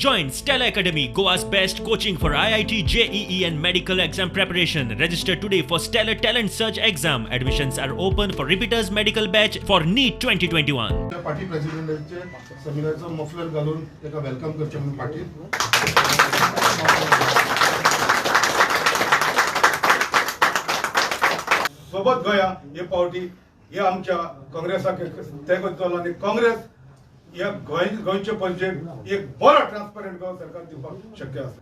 Join Stellar Academy, Goa's best coaching for IIT, JEE and medical exam preparation. Register today for Stellar Talent Search exam. Admissions are open for repeaters medical batch for NEET 2021. Party प्रेसिडेंटाचे समीराचो muffler घालून ताका welcome करचें म्हणून पाटील. सोबत गोंया हे पावटी हे आमच्या काँग्रेसाक तेंको दितलो आनी काँग्रेस ह्या गोंय गोंयचे प्रजेक एक बरो ट्रान्सपरंट गोंय सरकार दिवपाक शक्य आसा.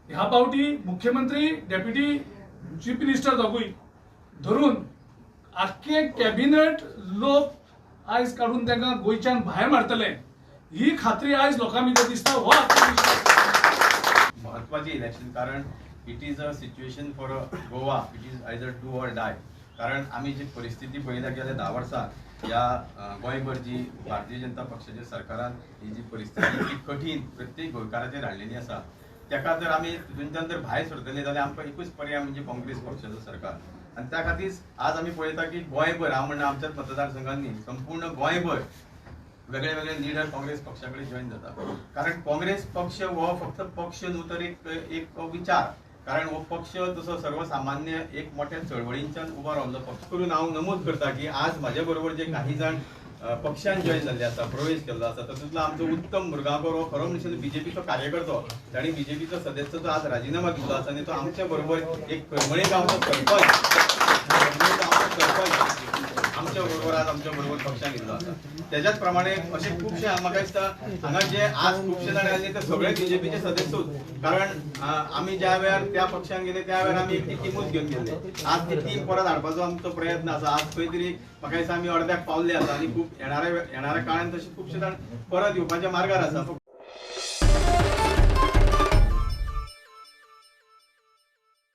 ह्या पावटी मुख्यमंत्री, डेप्युटी चीफ मिनिस्टर दोगूय धरून आख्खे कॅबिनेट लोक आयज काडून तांकां गोंयच्यान भायर मारतले ही खात्री आयज लोकां भितर दिसता. हो आत्मविश्वास महत्वाचे इलेक्शन, कारण it is a situation for Goa, it is either do or die. कारण आमी जी परिस्थिती पळयल्या गेल्या 10 वर्सां ह्या गोंयभर जी भारतीय जनता पक्षाच्या सरकारान ही जी परिस्थिती ती कठीण प्रत्येक गोंयकाराचेर हाडलेली आसा, ताका जर आमी तितूंतल्यान जर भायर सरतले जाल्यार आमकां एकूच पर्याय म्हणजे काँग्रेस पक्षाचो सरकार. आनी त्या खातीर आज आमी पळयता की गोंयभर, हांव म्हणना आमच्याच मतदारसंघांनी, संपूर्ण गोंयभर वेगळे वेगळे लिडर काँग्रेस पक्षा कडेन जॉईन जाता. कारण काँग्रेस पक्ष हो फक्त पक्ष न्हू तर एक विचार, कारण हो पक्ष तसो सर्वसामान्य एक मोठ्या चळवळींच्यान उबो रावल्लो पक्ष. करून हांव नमूद करता की आज म्हाजे बरोबर जे काही जाण पक्षान जॉईन जाल्ले आसा, प्रवेश केल्लो आसा, तातूंतलो आमचो उत्तम मुरगांवकर हो खरो म्हणल्यार बीजेपीचो कार्यकर्तो, ताणी बीजेपीचो सदस्यचो आज राजिनामा दिल्लो आसा आनी तो आमच्या बरोबर एक करमळे गांवचो सरपंच, आमच्या बरोबर आज आमच्या बरोबर पक्षान येयल्लो आसा. त्याच्याच प्रमाणे असे खुबशे म्हाका दिसता हांगा जे आज खुबशे जाण आयले ते सगळे बीजेपीचे सदस्यूच, कारण आमी ज्या वेळार त्या पक्षान गेले त्या वेळार आमी एक टिमूच घेवन गेल्ले. आज ती टीम परत हाडपाचो आमचो प्रयत्न आसा. आज खंय तरी म्हाका दिसता आमी अर्द्याक पावल्ले आसा आनी खूब येणाऱ्या काळान तशे खुबशे जाण परत येवपाच्या मार्गार आसा.